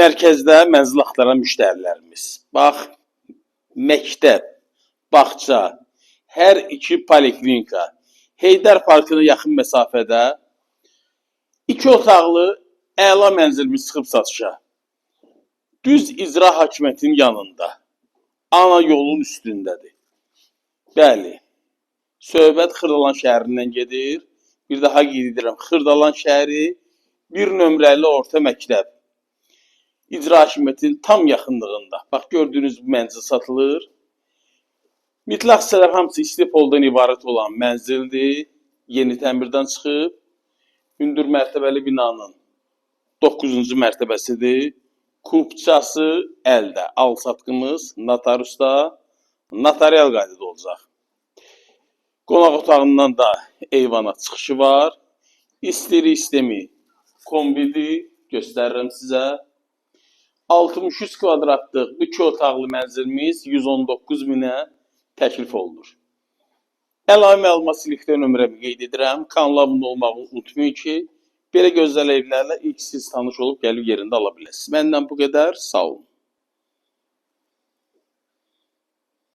Mərkəzdə mənzil axtaran müştərilərimiz. Bax, məktəb, bağça, hər iki poliklinika, Heydər Parkına yaxın məsafədə iki otaqlı əla mənzilimiz çıxıb satışa. Düz icra hakimiyyətinin yanında. Ana yolun üstündədir. Bəli. Söhbət Xırdalan şəhərindən gedir. Bir daha qeyd edirəm. Xırdalan şəhəri, bir nömrəli orta məktəb. İcra hakimiyyətinin tam yaxınlığında. Bax, gördüyünüz bu mənzil satılır. Mütləq hissələr hamısı isti poldan ibarət olan mənzildir. Yeni təmirdən çıxıb. Hündür mərtəbəli binanın 9-cu mərtəbəsidir. Kupçası əldə. Al-satqımız notariusda, notarial qaydada olacaq. Qonaq otağından da eyvana çıxışı var. İstilik sistemi kombidir. Göstərirəm sizə. 63 kvadratlıq bu iki otaqlı mənzilimiz 119 minə təklif olunur. Əlavə məlumat silikdə nömrəmi qeyd edirəm. Kanala abunə olmağı unutmayın ki, belə gözəl evlərlə ilk siz tanış olub gəlib yerində ala biləsiniz. Məndən bu qədər. Sağ olun.